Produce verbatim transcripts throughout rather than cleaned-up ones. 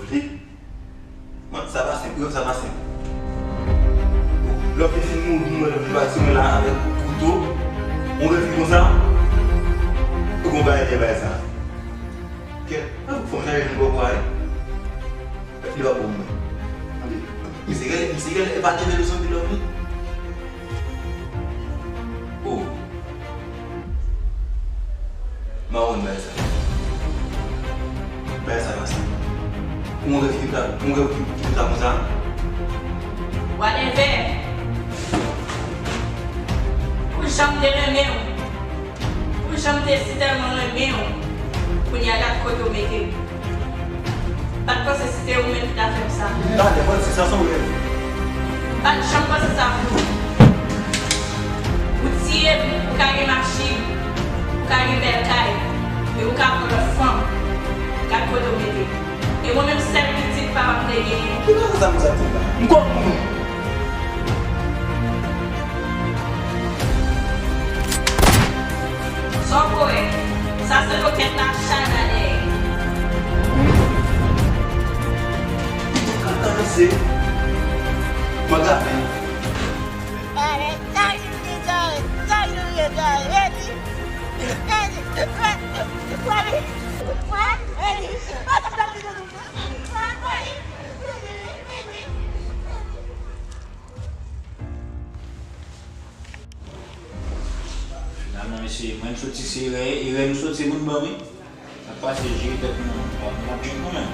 Wi. Mwen, sa pa senp, rèv sa pa senp. Lè w te fin mouri, mwen lè m pati mwen la avèk kouto, yon rèv ki konsa, ou gon bagay dèyè bagay sa. Kèt, fò m chaje vin bò pou ale. Li pa bon mwen. Tande, misye gade, misye gade, e pa de lè nou santi lòv li. Oh. Mawon bagay sa. Bagay sa pase. Yon rèv ki ta, yon rèv ki, ki ta konsa. Whatever. Pou jan m te renmen w. Pou jan m te si tèlman renmen w. Kounye a gad kote w mete m. M pa t panse si se ou menm ki ta fè m sa. Talè, bon, se sa se yon rèv. M pa t janm panse sa pou ou. Ou tiye m, ou ka gen machin, ou ka gen bèl kay, men ou ka pran lòt fanm. Gad kote w mete m. E mwen menm sèl pitit papa m te genyen. Ki bagay sa m sa tou la? M kwè w mouri. Sa w kwè? Sa se lokèt la chay la dèyè. Kaka se mwen gape. Finalman, mesye, mwen m soti se erè, erè m soti moun ban wi. Sa k pase, jere tèt nou, nou ap jwenn nou menm.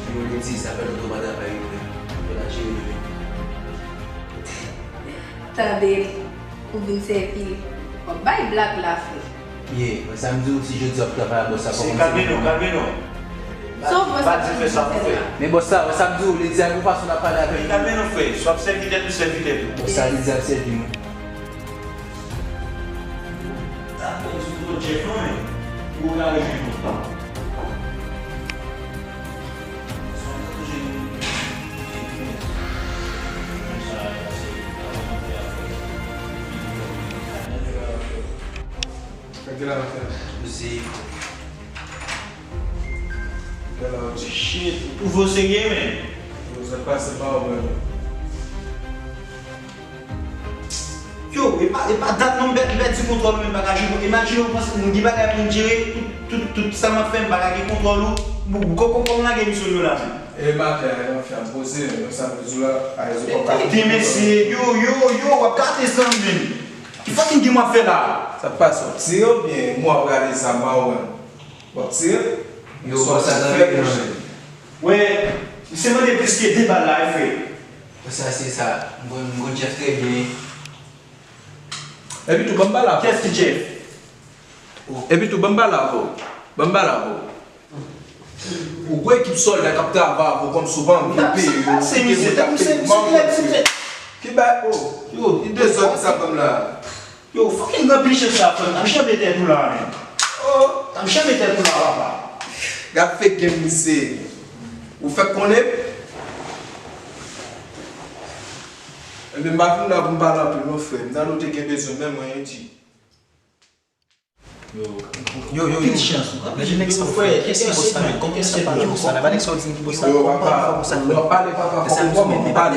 Yo, Leti, sa fè lontan w pa travay wi, frè. Fò n al jere nou wi. Tande, ou vin sèvi l. W ap bay blag la, frè. Ye, mwen sa m di w, si jodi w ap travay a bòs la, fò w konn kalme nou, kalme nou. Sa w panse? Pa di fè sa pou fè. Men bòs la, wè sa m di w, Leti a gon fason l ap pale avè nou. Kalme nou, frè. Si w ap sèvi tèt ou, sèvi tèt ou. Bòs la, Leti ap sèvi mwen. Sa fè sou Jeff non, men. Ou ka rejwenn nou. Gade la, frè. Mesye. Gade la, w di shit. Ou vo serye, men. Yo, sa k pase pa w, men. Yo, e pa, e pa dat non, m pè-, m pèdi kontwòl mwen, m pa ka jwe. Imajine w panse m gen bagay pou m jere, tout, tout, tout sa m ap fè, m pa ka gen kontwòl ou. Bon, kòman, kòman lage misyon yo la menm? E maten an, yon fi ap poze, men sa m di w la, a, yo kòm ka. Tande, mesye, yo, yo, yo, w ap gate zanmi m. Ki fucking game w ap fè la? Sa k pase, w ap tire oubyen mwen w ap rale zam pa w, w ap tire? Yo, bòs sa nan men nou. Wè, misye mande plis ke de bal la, wi, frè. Sa se sa. M konn, m konn Jeff trè byen. Epi tou, ban m pale avè w. Kiyès ki Jeff? Epi tou, ban m pale avè w. Ban m pale avè w. Ou gwo ekip sòlda k ap travay avè w kòmsi w pa anvi peye yo, kite moun k ap peye w mal. Ki bay, oh, yo, ki dezòd sa ban m la. Yo, fucking ranpli chèch la, frè m. T ap janbe tèt ou la, men. Oh, t ap janbe tèt ou la, papa. Gad fake game misye. Ou fèk konnen? Ebyen, m pa vin la pou m pale anpil, non, frè m. Nan nou te gen bezwen, men mwen, Andy. Yo, yo, yo. Anpil chans, frè. Gade nèg sa, frè. Kiyès ki bòs la, men? Kòman misye ap pale avèk bòs la? Gade nèg sa, w di ki bòs la. Yo, papa, w ap pale, papa, fòk w ban m pale.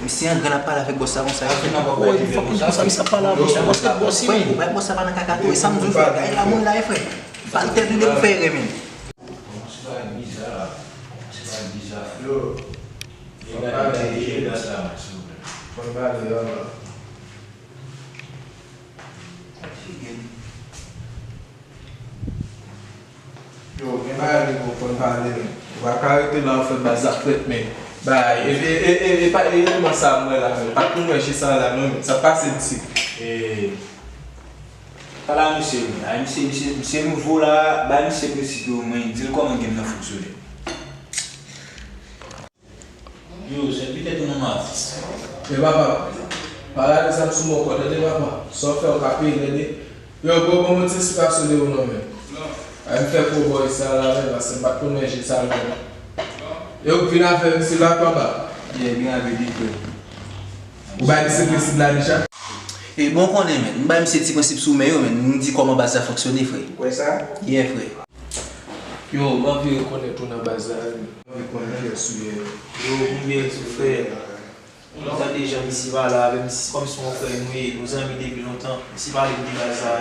Misye an gran ap pale avèk bòs la konsa. Wi, fòk li konsa, misye ap pale avèk bòs la. Bòs la, bòs li. Frè, ou bay bòs la pa nan kaka tou. E sa m di w, frè, gade la moun la, e frè. Pale tèt ou de pou fè erè, men. Yon ti bagay biza la. Yon ti bagay biza. Yo. Fò m pale, fò m pale, yo. Yo, gen bagay nou konn pale, men. Ou pa ka rete la, ou fè baz la frèt, men. Bay, e, e, e, e, e pa, e, eleman sa, mwen la, men. Pa t konn wè je sa la, non, men. Sa pase, misye. E, pale a misye, men. A, misye, misye, misye nouvo la, bay misye prensip yo, men. Di l kòman game nan fonksyone. Yo, sèvi tèt ou nan maf. Men papa, pa lage zam sou mwen ankò, tande papa. Sa w fè, w ka peye, tande. Yo, bro, ban mwen ti esplikasyon de ou non, men. Ay, m fè kowbòy sa la, men, paske m pa t konn wè je sa la, men. Yo, vin avè m, se la, papa. Yeah, vin avè li, frè. Ou bay misye prensip la deja? E bon, konnen, men. M bay misye ti prensip sou men yo, men. M di kòman baz la fonksyone, frè. Ou kwè sa? Yeah, frè. Yo, m anvi rekonèt ou nan baz la wi. M anvi konnen kiyès ou ye. Yo, konbyen sou frè? Nou tande jan misye pale avè m, misye kòmsi se yon frè nou ye, nou zanmi depi lontan. Misye pale m de baz la,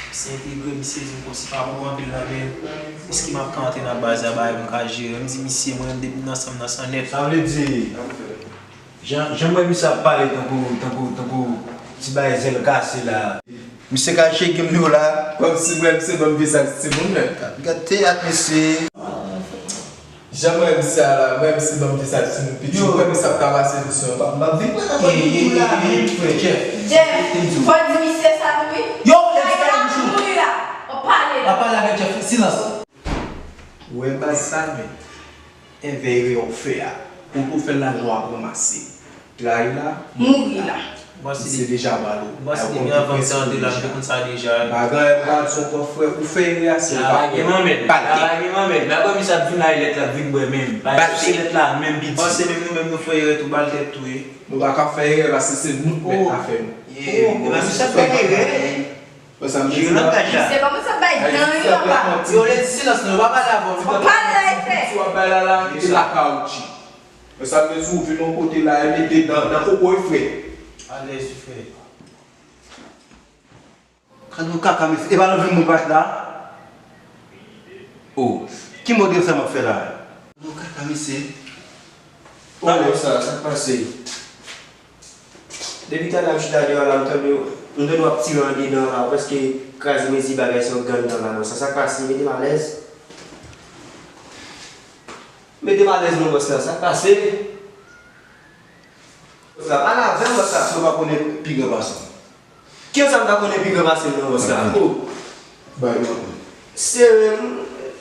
misye entegre, misye di m kòmsi pa pou anpil nan men m. Èske m ap ka antre nan baz la, bagay pou m ka jere? M di misye, mwen menm depi m nan san m nan san nèt. Sa vle di, jan, jan m wè misye ap pale tankou, tankou, tankou ti bagay zèl kase la. Misye ka cheke m yo la, kòmsi m wè misye ban m vye sak timoun menm. Gad teyat, mesye. Jan m wè misye a la, m wè misye ban m vye sak timoun piti, m wè misye ap travase misyon an. M ap vin pran nan kòd pou la, menm frè. Jeff, Jeff, fò di misye sa tou wi. Yo, lè sa m jou. Mouri la, w ap pale la. W ap pale avèk Jeff, silans. Ou wè baz sa, men. Envè erè w fè a. Ou, ou fè l la, nou ap ranmase. Trayi la, mouri la. Misye deja ba l ou. Misye depi anvan m te antre la, m te konn sa deja. Bagay, m pa di w ankò, frè, ou fè erè a, se pa gen manmèt. Bagay, gen manmèt. Bagay, misye ap vin la, lèt la vin bwè menm. Bagay, se lèt la menm piti. Panse menm nou menm nou fè erè tou, ba l tèt tou ye. Nou pa ka fè erè, paske se nou k mèt afè nou. Ye, e pa misye ap fè erè. Jere langaj la. Se kòman sa bay dan yo pa. Yo, lè di silans nan, yo pa pale avè w. Ou pale la, e fè. Si w ap bay la, la, kite lakay ou, tchi. Men sa m vle di w, vin yon kote la, e mete dan nan koko e frè. Alèz, frè. Kado kaka, mesye. E pa nan vin mwen pa t la. Oh, ki modèl sa m ap fè la? Kado kaka, mesye. Pale sa, sa k pase? Depi talè a m chita deyò la, m tande, m tande w ap tire andedan la, ou prèske kraze mezi bagay sa yo, gangan la, non. Sa, sa k pase? Mete m alèz. Mete m alèz non bòs la, sa k pase? Bòs la, pale avè m bòs la. Si w pa konnen pi gran pase m. Kijan sa m ta konnen pi gran pase m non bòs la? Oh. Bay mwen. Se,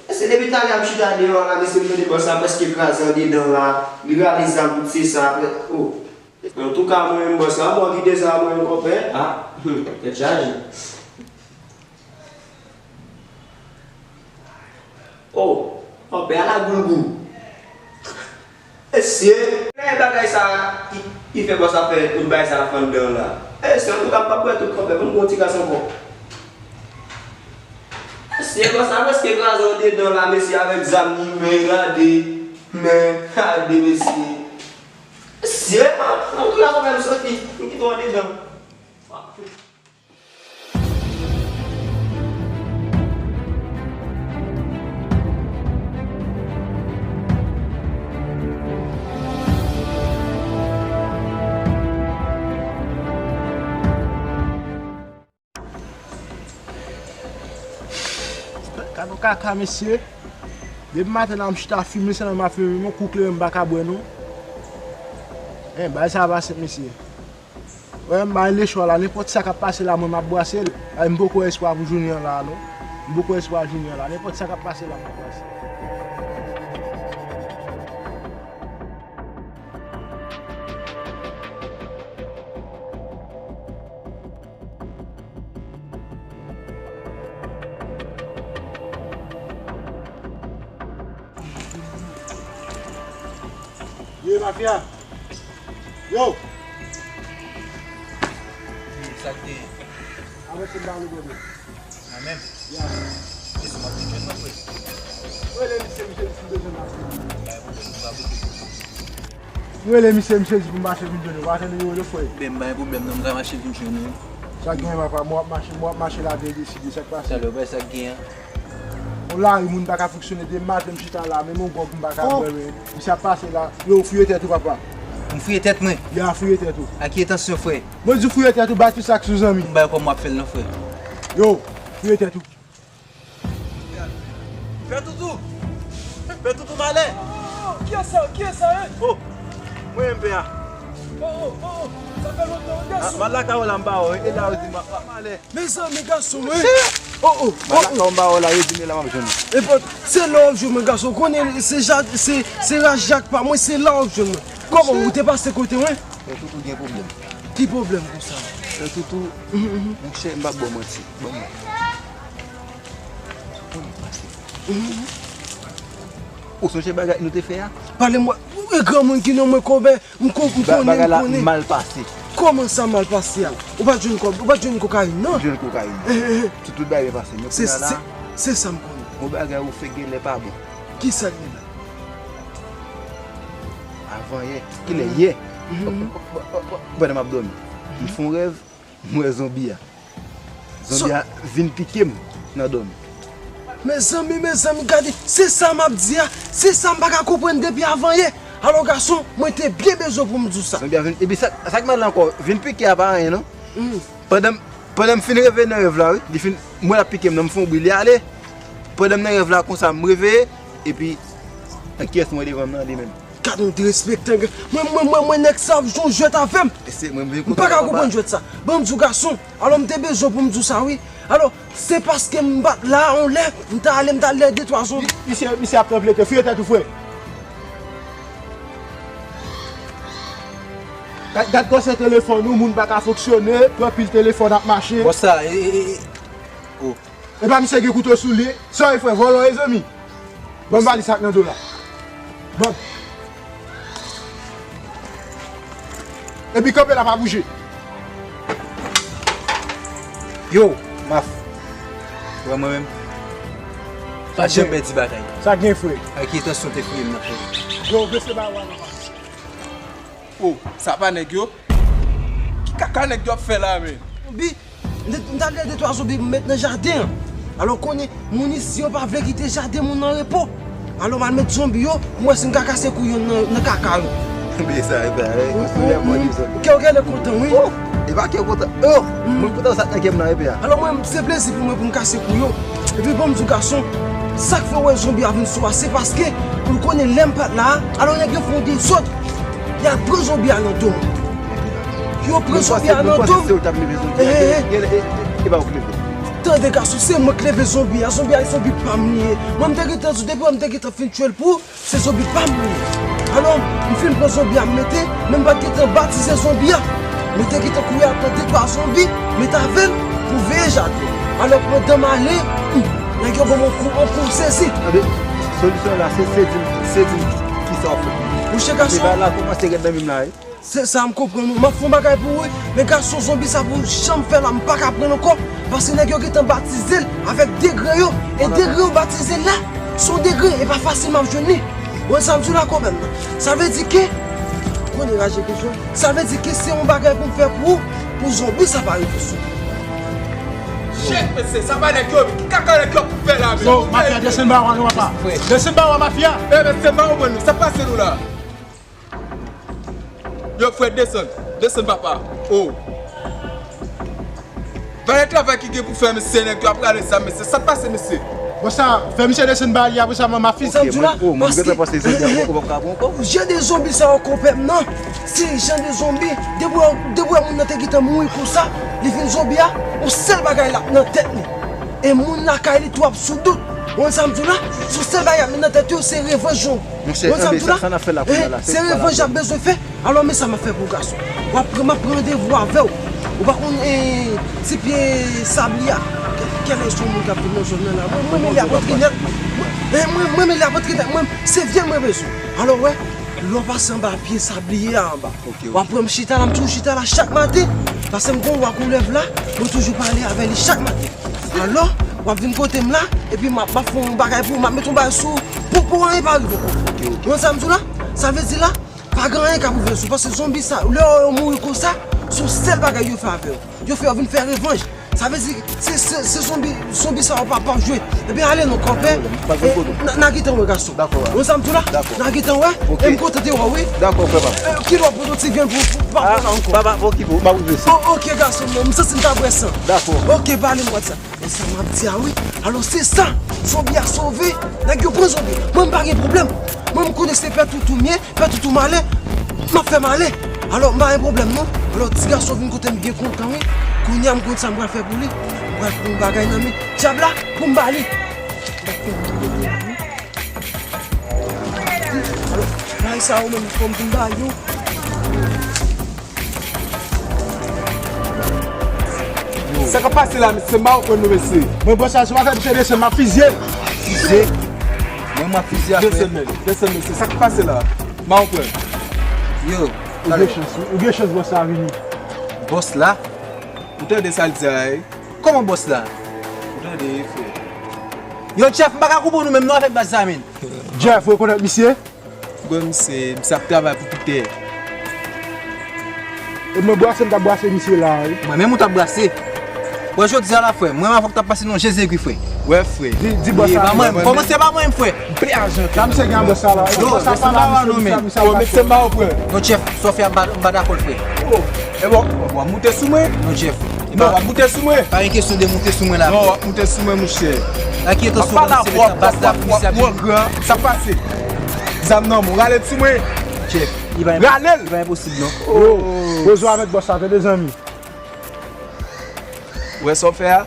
se depi talè a m chita deyò la, mesye m tande bòs la prèske kraze andedan la, li rale zam tout se sa, apre, oh. Antouka, mwen menm bòs la, bon, kite sa, mwen menm konpè. Ah, hmm, tèt chaje. Oh, konpè, ala goulgou. Mesye, lè bagay sa, ki, ki fè bòs la fè tout bagay sa fann dan la. Mesye, antouka, m p ap wè tout konpè, ban m pran yon ti kas ankò. Mesye, bòs la prèske kraze andedan la, mesye, avèk zam li, men gade, men gade, mesye. Mesye, an, an tou la konpè m soti, m kite w andedan. Gad yon kaka, mesye. Depi maten la, m chita fimen, sèlman m ap fimen, yon kou kleren m pa ka bwè, non. Hen, bagay sa pa senp, mesye. Wè, m bay lechwa la, nenpòt sa k ap pase la, mwen m ap bwase l. Ay, m poko wè espwa pou jounen an la, non. M poko wè espwa jounen an la. Nenpòt sa k ap pase la, m ap bwase l. Ye, mafya! Yo! Sa k gen? Avèk se ba nou gode. Mwen menm? Ya. Kiyès m ap vin jwenn nan, frè? Rele misye, misye di si bezwen mache. Bay pwoblèm, nou va boute. M rele misye, misye di pou m mache vin jwenn ou. Pa tande yo, yo, frè. Ben, m bay pwoblèm, non, m ka mache vin jwenn ou. Sa k gen, papa? Mwen ap mache, mwen ap mache la, vye deside, sa k pase? Talè, ou wè sa k gen an? Yon lari moun pa ka fonksyone, de maten m chita la, menm yon gwòg m pa ka bwè, men. Misye ap pase la. Yo, fouye tèt ou, papa. M fouye tèt mwen? Ya, fouye tèt ou. A ki entansyon, frè? Mwen di w fouye tèt ou, bay tout sa k sou zanmi. M bay kòb, m ap fè l non, frè. Yo, fouye tèt ou. Pè Toutou! Pè Toutou, malè! Oh, kiyès sa? Kiyès sa, hein? Oh, mwen menm, pè a. Oh, oh, oh, oh, sa fè lontan, wi, gason. M al lakay ou la, m pa wè w, e la yo di m ap malè. Mezanmi, gason, wi. Oh, oh, oh, oh. M al lakay ou, m pa wè w la, yo di m e la m ap jwenn ou. Epa, se la w ap jwenn mwen, gason. Ou konnen se Jak, se, se raj Jak pa mwen, se la w ap jwenn mwen. Kòman ou te pase kote mwen? Pè Toutou gen pwoblèm. Ki pwoblèm konsa? Pè Toutou, monchè, m p ap ba w manti. Ban mwen. Ou sonje bagay nou te fè a? Pale mwen, ou e granmoun ki nan mwen konbè, m ko-, m konnen, m konnen. Bagay la mal pase. Kòman sa mal pase a? Ou pa t jwenn kòb, ou pa t jwenn kokayin, non? M jwenn kokayin. Eh, eh, eh. Tout, tout bagay byen pase. Men kounye a la. Se, se, se sa m konnen. Yon bagay ou fè genlè pa bon. Kisa l ye la? Avan yè. Kilè? Yè. Pandan m ap dòmi, m fè yon rèv, m wè zonbi a. Zonbi a vin pike m nan dòmi. Mezanmi, mezanmi, gade, se sa m ap di a. Se sa m pa ka konprann depi avan yè. Alò, gason, mwen te byen bezwen pou m di w sa. Zonbi a vin, epi sa, sa k mal la ankò, vin pike a pa anyen, non. Pandan, pandan m fin reve nan rèv la, wi, li fin, m wè l ap pike m nan, m fè yon bri, li ale. Pandan m nan rèv la konsa, m reveye, epi, nan kiyès m wè devan m nan, li menm. Gad yon derespektan, gad. Mwen, mwen, mwen, mwen, nèg sa ap jwe yon jwèt avè m. M pa ka konprann jwèt sa. Ban m di w, gason. Alò, m te bezwen pou m di w sa, wi. Alò, se paske m pa t la, yon lè, m ta ale, m ta lè de twa zonbi. Misye, misye ap tranble, fouye tèt ou, frè. Gad, gad gwosè telefòn ou, moun pa ka fonksyone, pran pil telefòn ap mache. Bòs sa, e, e, e, e. Oh. Epa misye gen kouto sou li. Sa w ye, frè, vòlò w ye, zanmi. Ban m valiz sa k nan do la. Ban m. Epi kanpe la, pa bouje. Yo, Maf. Wè mwen menm. Pa janm pèdi batay. Sa gen, frè? Ak ki entansyon te fouye m nan, frè? Yo, bese ba w a nan pase. Oh, sa pa nèg yo? Ki kaka nèg yo ap fè la, men? Zonbi, m t-, m t al lè de twa zonbi m met nan jaden an. Alò, konnen, moun isi yo pa vle kite jaden moun an repo. Alò, m al met zonbi yo, m wè si m ka kase kou yonn nan, nan kaka yo. Byen sa, e pa, e, sou lè mò de zonbi. Kè w genlè kontan, wi. Oh, e pa kè w kontan. Oh, mwen kontan sa k nan kè m nan, e pa. Alò, mwen, se plezi pou mwen pou m kase kou yo. Epi, ban m di w, gason, sa k fè w wè zonbi a vin sou a, se paske, ou konnen lè m pa t la, alò, nèg yo fè yon dezòd. Y al pran zonbi a nan do m. Yo pran zonbi a nan do m. Tande, gason, se mwen k leve zonbi a. Zonbi a, zonbi pa m li ye. Mwen, m te gentan di w, depi m te gentan fin tchwe l pou ou, se zonbi pa m li ye. Alò, m fin pran zonbi a, m mete, men m pa t gentan batize zonbi a. Mwen te gentan kouri al pran de twa zonbi, mete avè l pou veye jaden. Alò, pandan m ale, hmm, nèg yo ban m yon kou, yon kou sezi. Tande, solisyon la, se, se di m, se di m kisa w fè. Monchè gason. Se bagay la kòmanse rèd nan men m la, wi. Se sa m konprann ou. M ap fè yon bagay pou ou, wi. Men gason zonbi sa pou janm fè la, m pa ka pran l ankò. Paske nèg yo gentan batize l avèk degre yo. E degre yo batize l la, se yon degre, e pa fasil m ap jwenn li. Ou wè sa m di w la, konpè m nan. Sa vle di ke, konnen raje kesyon. Sa vle di ke se yon bagay pou m fè pou ou, pou zonbi sa pa rive sou ou. Chèf, mesye, sa pa nèg yo, ki kaka nèg yo ap fè la, men? Yo, mafya, desann ba w, papa. Desann ba w, mafya. E, mesye, m pa konprann nou. Sa k pase nou la? Yo, frè, desann. Desann, papa. Oh. Valè travay ki gen pou fè, mesye, nèg yo ap rale zam, mesye. Sa k pase, mesye? Bon, sa, fè misye desann ba li, apre sa, m ap fini. Sa m di w la, paske jan de zonbi sa yo, konpè m nan, se jan de zonbi, depi w, depi w wè moun nan te gentan mouri konsa, li vin zonbi a, yon sèl bagay l ap nan tèt li. E moun lakay li tou ap sou dout. Ou konn sa m di w la? Se yon sèl bagay k ap nan tèt yo, se revanj yo. Monchè, tanbe sa, sa n ap fè la kounye a la, se revanj y ap bezwen fè. Alò, men sa m ap fè pou w, gason. W ap pran, m ap pran randevou avè w. Ou pa konn, eh, ti pye sabliye a? Kè-, kèlè se yon moun k ap vin nan zòn nan la? Mwen, mwen mele ap antre nèt. Mwen, eh, mwen, mwen mele ap antre nèt. Mwen, se vyann mwen bezwen. Alò, wè, lè w pase anba pye sabliye a anba, w ap wè m chita la, m toujou chita la chak maten. Paske m gon wa koulèv la, mwen toujou pale avè li chak maten. Alò, w ap vin kote m la, epi m ap, m ap fè yon bagay pou ou, m ap met yon bagay sou ou, pou, pou anyen pa rive w. Ou konn sa m di w la? Sa vle di la, pa gen anyen k ap rive sou ou, paske zonbi sa, lè yo mouri konsa, se yon sèl bagay yo fè avè w. Yo fè yo vin fè revanj. Sa vle di, se, se, se zonbi, zonbi sa yo pa, p ap jwe. Ebyen, ale non, konpè. N a, n a gentan wè, gason. Ou konn sa m di w la? N a gentan wè. E m kontan te wè w, wi. Kilè w ap pote yon ti vyann pou, pou papa la ankò? Papa, pa okipe w, m ap rive sou. Oh, ok, gason, m, m santi m ta bwè san. Ok, pale m wè sa. Men sa m ap di a wi. Alò se sa. Zonbi a sove. Nèg yo pran zonbi. Mwen m pa gen pwoblèm. Mwen m konnen se pè toutou m ye. Pè toutou m ale. M ap fè m ale. Alò m pa gen pwoblèm non. Alò ti gason vin kote m byen kontan wi. Kounye a m konn sa m pral fè pou li. M pral pran yon bagay nan men dyab la pou m ba li. Alò bagay sa yo menm fò m vin ba yo. Sa k ap pase la, mesye? M pa konprann nou, mesye. Mwen, bòs la, si w pa fè misye desann, m ap fizye l. Fizye? Mwen, m ap fizye a, frè. Desann, men. Desann, mesye. Sa k ap pase la? M pa konprann. Yo, ou gen chans, wi. Ou gen chans, bòs la vini. Bòs la? Ou tande sa l di a, wi. Kòman bòs la? Ou tande, frè. Yo, Jeff, m pa ka konprann ou menm non avèk baz sa, menn. Jeff, ou rekonèt misye? Bon, misye, misye ap travay pou Pitè. E mwen brase m t ap brase misye la, wi. Mwen menm ou t ap brase. Wè, jodi a la, frè, mwen menm avè w t ap pase non Jezikri, frè. Wè, frè. Di, di bòs la. Kòmanse pa mwen, frè. M ple ajan. Sa misye gen an bòs la, la. Yo, bòs la pa ba non, menn. Yo, met se ba w, frè. Non, Jeff, sa w fè a, m pa dakò l, frè. E bon, w ap moute sou mwen? Non, Jeff. Non, w ap moute sou mwen? Pa gen kesyon de moute sou mwen la. Non, w ap moute sou mwen, monchè. Lakye tan sou mwen, se baz la pou misye ap vini. Sa pase? Zam nan men w, rale l sou mwen. Jeff, li pa enposib non. Yo, poze w avèk bòs la, tande zanmi. Wè sa w fè a?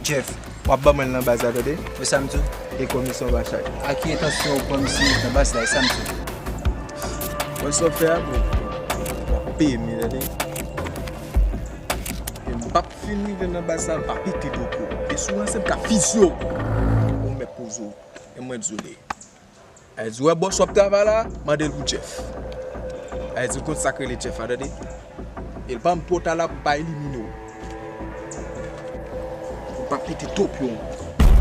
Jeff. W ap ban mwen l nan baz la, tande? Wè sa m di w? E komisyon pa chak. A ki entansyon w pran misye nan baz la, e sa m di w? Wè sa w fè a, bro? W ap peye m, tande? E m p ap fin rive nan baz la, m pa pete do kou. E si w ranse m ka fizye w. Ou mèt poze w. E mwen dezole. Sa vle di, wè bòs w ap travay la, mande l pou Jeff. Sa vle di, l konn sa k rele Jeff la, tande? E l pa m pòt la pou m pa elimine w. Ou pa pete topyon.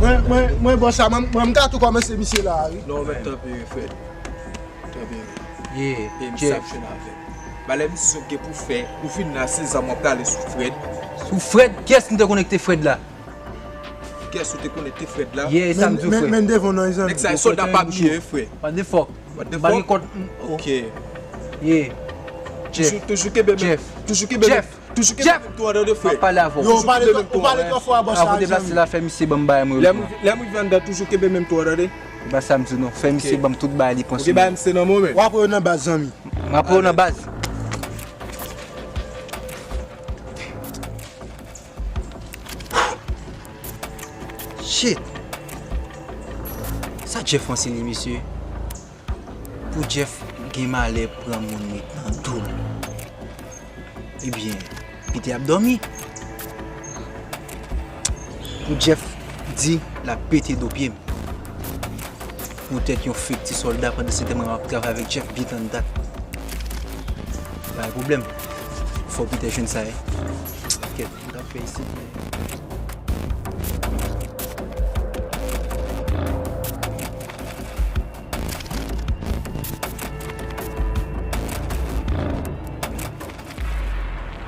Mwen, mwen, mwen, bòs la, mwen, mwen, m ka tou kòmanse misye la, wi. Non, mèt tanpri, wi, Fred. Tanpri, wi. Yeah, Jeff. E misye ap jwenn avè m. Ba lè misye gen pou fè, ou fin la, se zam w ap rale sou Fred. Sou Fred? Kiyès ki te konekte Fred la? Kiyès ou te konekte Fred la? Yeah, e sa m di w, frè. Men, men, men devan w non, zanmi. Nèg sa e sòlda pa m ye, frè. What the fuck? What the fuck? Ok. Yeah. Toujou, toujou kenbe men. Jeff. Toujou kenbe men. Toujou kenbe men tou an tande, frè. M ap pale avè w. Yo, ou pale twò, ou pale twò fò a bòs la, zanmi. Avan w deplase la, fè misye ban m bagay mwen yo. Lè m, lè m rive anndan, toujou kenbe men tou an tande. E pa sa m di w non. Fè misye ban m tout bagay li pran sou mwen. Ok, bay misye nan moman. W ap wè yo nan baz, zanmi. M ap wè yo nan baz. Shit! Sa Jeff ranse li, mesye? Pou Jeff gen malè pran moun ret nan do l. Ebyen, Pitè ap dòmi. Pou Jeff di l ap pete do pye m. Poutèt yon fake ti sòlda, pandansetan mwen ap travay avèk Jeff byen tann dat. Pa gen pwoblèm. Fò Pitè jwenn sa, wi. Kèt, m t ap fè isit, men.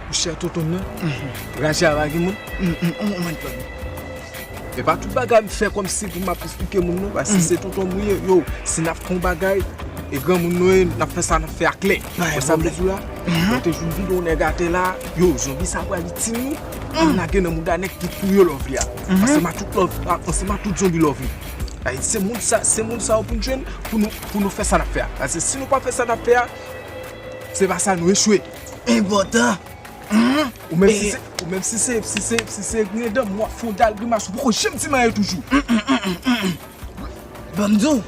Monchè, tonton m nan, raje a pa gen moun. E pa tout bagay m fè kòmsi pou m ap esplike moun non, paske se tonton m ou ye. Yo, si n ap fè yon bagay, e granmoun nou ye, n ap fè sa n ap fè a klè. Wè sa m di w la? Mwen te jwenn vide yon nèg atè la. Yo, zonbi sa pral itil nou. Ann lage nan mouda nèg ki pou yo love li a. Paske matout love, a, paske matout zonbi love li. Ay, se moun sa, se moun sa yo pou n jwenn, pou nou, pou nou fè sa n ap fè a. Paske si nou pa fè sa n ap fè a, se pa sa nou echwe. Enpòtan. Ou menm si se, ou menm si se, si se, si se griyen dan m, w ap fè yon dal grimas, ou poko janm di m anyen toujou. Ban m di w,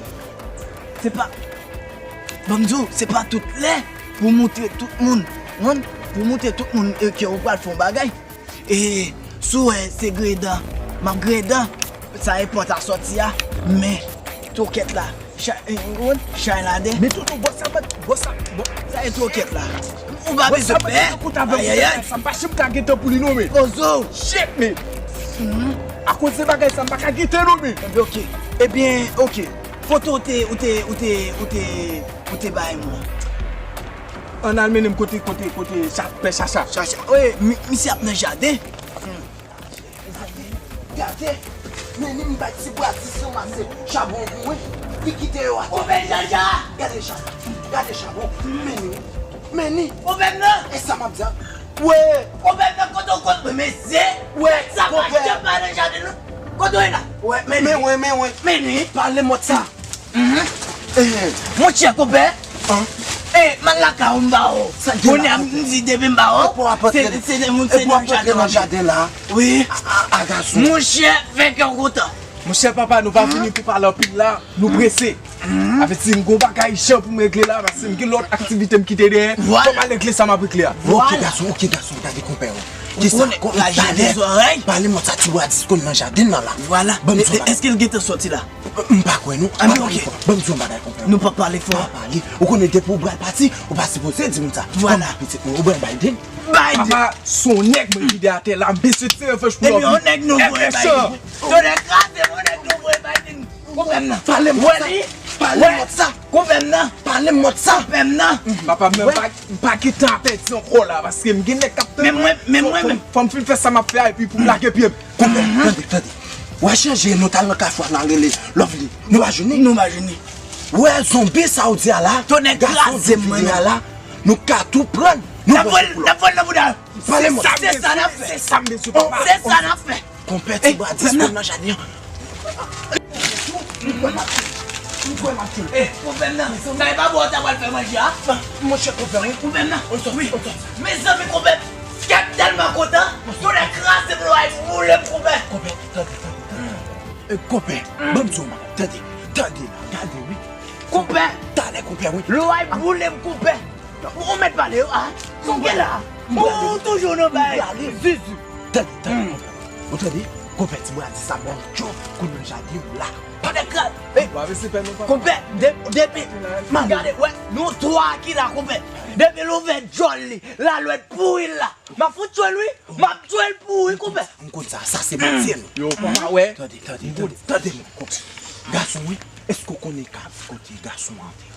se pa, ban m di w, se pa tout lè pou w montre tout moun, konprann? Pou w montre tout moun, e, ke w pral fè yon bagay. E si w wè se griyen dan, m ap griyen dan, sa e pòt a sòti a, men twokèt la, chay, e, ou konprann? Chay ladan. Men tonton, bòs sa bat, bòs sa, bò- Sa e twokèt la. Ou pa bezwen pè. Ayayay. Sa m pa janm ka gen tan pou li non, men. Poze w. Shit, men. Akoz de bagay sa, m pa ka gen tan non, men. Ebyen, oke. Ebyen, oke. Kote w te, ou te, ou te, ou te, ou te bay mwen? Ann al mennen m kote, kote, kote cha-, pè Chacha. Chacha. Wi, mi-, misye ap nan jaden. Mezanmi, gade, men ni m bay ti bwa dis ranmase chabon pou mwen, li kite yo atè. Ouvè jaja! Gade chabon, gade chabon, men ni, men ni. Ouvè m nan! E sa m ap di a? Wè! Ouvè m nan kote w konn mwen, mesye! Wè, sa pa janm ale jaden nou. Kote w ye la? Wè, men ni. Men wè, men wè. Men ni. Pale mòt sa. Monchè, konpè. E, m al lakay ou, m ba w. Kounye a, m di depi m ba w, se, se de moun, se nan jaden la. Wi. Monchè, fè kè w kontan. Monchè, papa, nou pa vini pou pale anpil la, nou prese. Avèti m gon bagay ijan pou m regle la, paske m gen lòt aktivite m kite dèyè. Fò m al regle sa m ap regle a. Oke, gason, oke, gason, gade konpè w. Kisa? Pale mòt sa, ti bwa dis konn nan jaden nan la. Vwala. Èske l gentan sòti la? M pa kwè non. Anben, oke. Ban m di yon bagay, konpè. Nou pa pale fò. Pa pale. Ou konnen depi ou pral pati, ou pa sipoze di moun sa. Vwala. Pitit mwen, ou pral bay den. Bay di. Papa, se yon nèg mwen kite atè la, m bezwen tire fèch pou lòv li. Epi yon nèg nou voye bay li. Tonnè kraze m, yon nèg nou voye bay li. Konpè m nan. Pale m sa. Pale m sa. Konpè m nan. Pale m sa. Konpè m nan. Papa, men m pa, m pa gen tan a pèdi ankò la, paske m gen nèg k ap tann mwen. Men mwen, men mwen menm. Fò m fin fè sa m ap fè a, epi pou m lage pye m. Konpè, tande, tande. W a chanje, nou t al nan kafou a, n al rele Lovely. Nou pa jwenn li. Nou pa jwenn li. Ou wè zonbi sa w di a la, tonnè kraze m, mwen menm. Nou ka tou pran l, nou pran l pou lòt. N ap voye l nan bouda l. Pale mwen. Se sa n ap fè. Se sa m bezwen, papa. Se sa n ap fè. Konpè, ti bwa disponible nan jaden an. M kwè m ap, m kwè m ap tchwe l. Eh, konpè m nan, sa e pa bò w ta pral fè manje a? Monchè, konpè, wi. Konpè m nan. Wi. Mezanmi, konpè, kè m tèlman kontan. Tonnè kraze m, lwa boule m, konpè. Konpè, tande, tande, tande. Eh, konpè, ban m di w, man. Tande, tande, gade, wi. Konpè. Talè, konpè, wi. Lwa boule m, konpè. Ou mèt pale yo, a? Sa w gen la? Ou toujou nan bay zizi. Tande, tande, konpè. Ou tande? Konpè, ti bwa di sa, bon, tchou, kou nan jaden m la. Pa de kal. Konpè, de-, depi, gade, wè, nou twa ki la, konpè. Depi l ouvè djòl li, lalwèt pouri l la. M ap fout tchwe l, wi. M ap tchwe l pouri, konpè. M konn sa, sa se manti nou. Yo, papa, wè. Tande, tande, tande, tande, non, konpè. Gason, wi. Èske w konnen kay kote gason an te?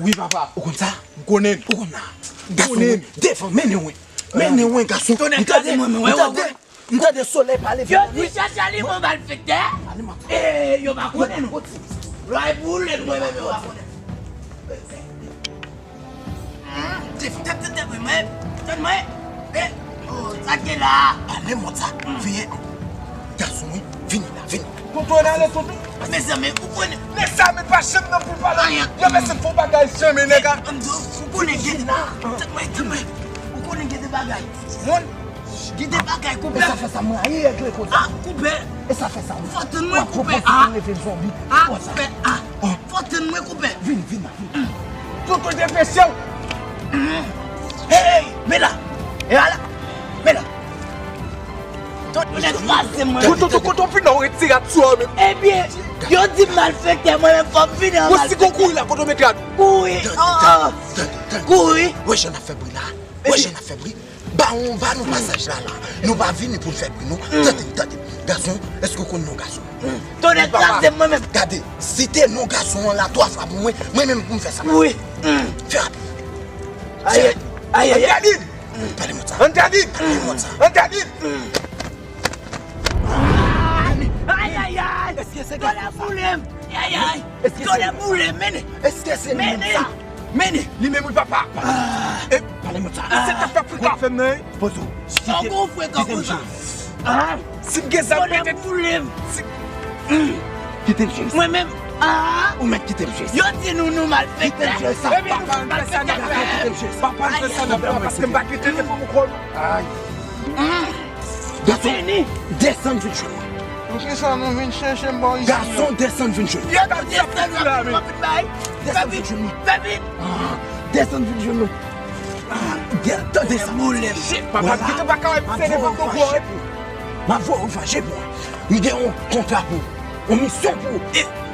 Wi, papa. Ou konn sa? M konnen. Ou konn la? Gason, wi. Devan, mennen, wi. Mennen, wi, gason. M tande, m tande, m tande solèy pale vè mwen, wi. Yo di chacha li bon malfektè. E, yo pa konnen nou. Lwa boule, mwen menm, yo pa konnen. Tann mwen, tann mwen. E, o, sa k gen la? Pale mòd sa. Veye. Gason, wi, vini la, vini. Tonton, ale, tonton. Mezanmi, ou konnen. Mezanmi, pa janm nan pou pale. Yo, mezanmi, fò bagay janm, nèg a. Ou konnen gen, tann mwen, tann mwen. Ou konnen gen de bagay. Moun. Gen de bagay, konpè. E sa fè sa, mwen, ayi, regle koze. A, konpè. E sa fè sa, mwen. Fò tann mwen, konpè. A, konpè. A, fò tann mwen, konpè. Vin, vin la, vin. Tonton, depeche w. Hey, men la. E ala. Men la. Tonton, nèg kraze mwen. Tonton, tonton, tonton, vin la, ou retire rad sou ou menm. Ebyen, yo di m malfektè, mwen menm fò m vini an malfektè. Bon, si gon kouri la, kote w mete rad ou? Kouri. Tande, tande, tande, tande. Kouri. Wè jan n ap fè bri la. Wè jan n ap fè bri. Ba yon, ba nou pasaj la, la. Nou pa vini pou n fè bri, non. Tande, tande. Gason, èske w konn non gason? Tonnè kraze m, mwen menm. Gade, site non gason an la twa fwa pou mwen, mwen menm pou m fè sa. Wi. Fè rapid. Fè rapid. Ayayay. Antaline! Pale mòd sa. Antaline! Pale mòd sa. Antaline! Ayayay! Tonnè boule m! Ayayay! Tonnè boule m, mennen! Èske se menm sa? Mennen! Li menm wi, papa. E, pale mòd sa. Se t ap fè frekan. Fè m nan, wi. Poze w. Kite m jwe. Si m gen zam, pete. Kite m jwe. Mwen menm. Ou mèt kite m jwe. Yo di nou, nou malfektè. Kite m jwe sa. Papa, m fè sa nan papa, paske m pa gen telefòn pou kò nou. Ay. Gason, desann vin jwenn mwen. Poukisa nou vin chèche m bò isi? Gason, desann vin jwenn mwen. Desann vin jwenn mwen. Desann vin jwenn mwen. Tande sa. Papa, kite bagay, m ap voye w fache pou. M ap voye w fache pou. M gen yon kontra pou ou. Yon misyon pou ou.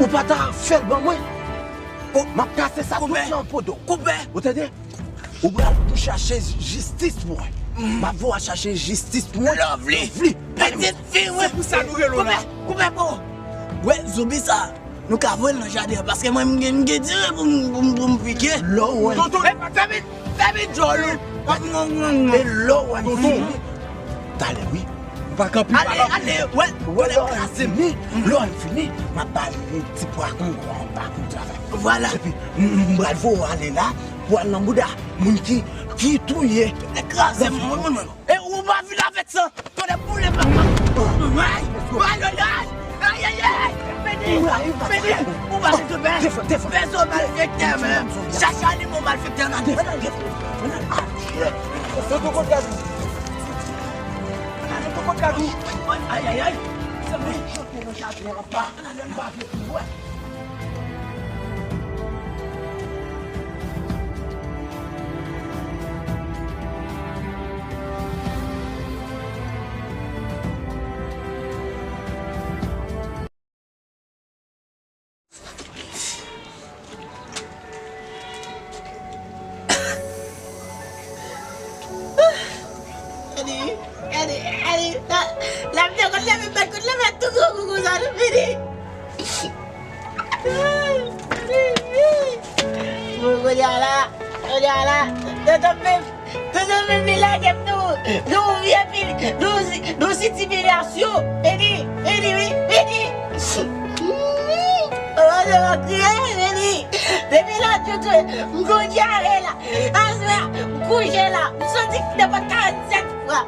Ou pa ta fè l ban mwen. M ap kase sa tout nan po do. Ou tande? Ou pral pou chache jistis pou mwen. M ap voye w al chache jistis pou mwen. Lovely. Pitit fi, wi. Se pou sa nou rele w la. Koupè, koupè, koupè. Wè, zonbi sa. Nou ka voye l nan jaden an, paske mwen, m gen, m gen dire pou m, pou m, pou m pike. Lè w wè. Tonton, fè vit, fè vit, djòl ou. E lè w wè m fini. Talè, wi. Ou pa kanpe, ale, ale, wè, wè lè w fini. Lè w fini, m ap ba li ti pwa kongo anba pou travay. Vwala. Epi, m, m, m pral voye w ale la, pou al nan bouda moun ki, ki touye. Kraze m, mwen, mwen, mwen. E ou pa vin avèk sa. Tonnè boule papa. Ay, ay, ay, ay. Ay, ay, ay. Beni, beni. Ou pa vin sou bè. Fè zo malfektè, men. Chache animo malfektè nan. Tonton kot gad ou. Tonton kot gad ou. Ay, ay, ay. Se mwen ki choke nan jaden an pa. Bon, kounye a la, kounye a la, tonton menm, tonton menm li lage m nou, nou vye pil, nou, nou siti pilasyon, vini, vini, wi, vini. Mwen, mwen kriye, vini. Depi lòt jou, m gon dyare la. Aswè, m kouche la, m soti nenpòt karannsèt fwa.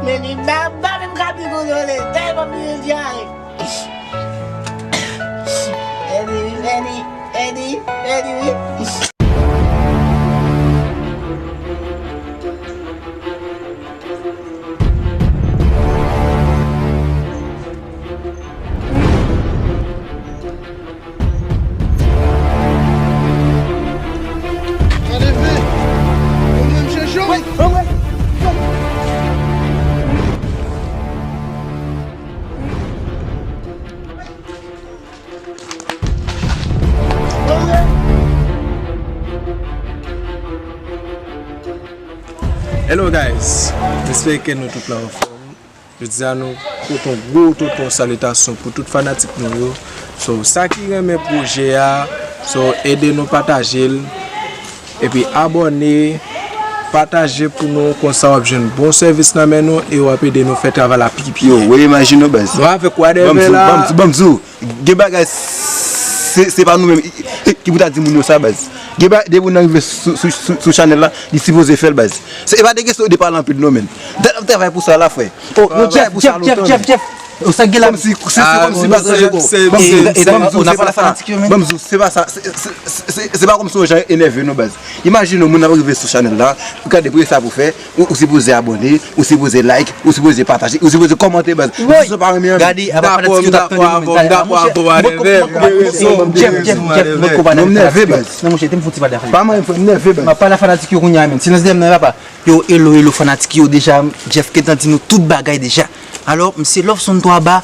Men li pa, pa menm ka pi kontwole, tèlman m gen dyare. Edi, edi, edi, edi, wi. Hello guys, m espere ke nou tout la anfòm. Jodi a nou pote yon gwo tonton salitasyon pou tout fanatik nou yo. So, sa ki renmen pwojè a, so, ede nou pataje l. Epi abòne, pataje pou nou, konsa w ap jwenn bon sèvis nan men nou e w ap ede nou fè travay la pi byen. Yo, woy imaj nou baz. Nou avèk Wadèvè la. Banm di w, banm di w. Gen bagay, se, se pa nou menm ki pou ta di moun yo sa baz. Gen bagay, depi moun nan rive sou, sou, sou, sou chanèl la, li sipoze fè l baz. Se, e pa de kesyon de pale anpil non men. Dat ap travay pou sa la frè. Oh, yo travay Jeff, pou sa Jeff, Jeff, lontan, Jeff, men. Jeff. Ou sa gen la. Kòmsi, se, se Ah, kòmsi non, bagay se, yo. Se, Bon, se, e, e, se, e, banm di w, ou nan se pa pala sa. Fanatik yo menm. Banm di w, se pa sa. Se, se, se, se, se pa kòmsi yon jan enève nou baz. Imajine w, moun ap rive sou chanèl la, ou ka depi sa pou fè, ou, ou sipoze abòne, ou sipoze like, ou sipoze pataje, ou sipoze kòmante baz. Woy! Si sa pa renmen an, Gade, apa fanatik yo t ap tande nou menm. Dakò, dakò, dakò, Jeff, Jeff, Jeff, mwen konpa nan fanatik yo. Non, monchè, te m fouti pale a fanatik. Pa mwen, frè, m nève baz. M ap pale a fanatik yo kounye a menm. Silans dèyè m nan, papa. Yo, hello, hello, fanatik yo, deja, Jeff gentan di nou tout bagay deja. Alò, m se Loveson twa ba,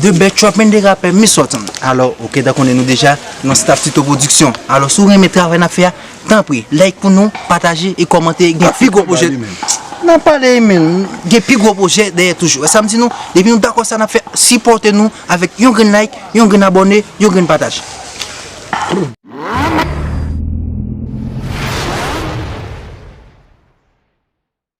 de bèt trap and de rapè, Miss Watson. Alò, ou gentan konnen nou deja, nan staff Tito Production. Alò, si w renmen travay n ap fè a, tanpri, like pou nou, pataje e kòmante, gen pi gwo pwojè. N ap pale, men, gen pi gwo pwojè dèyè toujou. E sa m di nou, depi nou dakò sa n ap fè, sipòte nou avèk yon grenn like, yon grenn abòne, yon grenn pataje.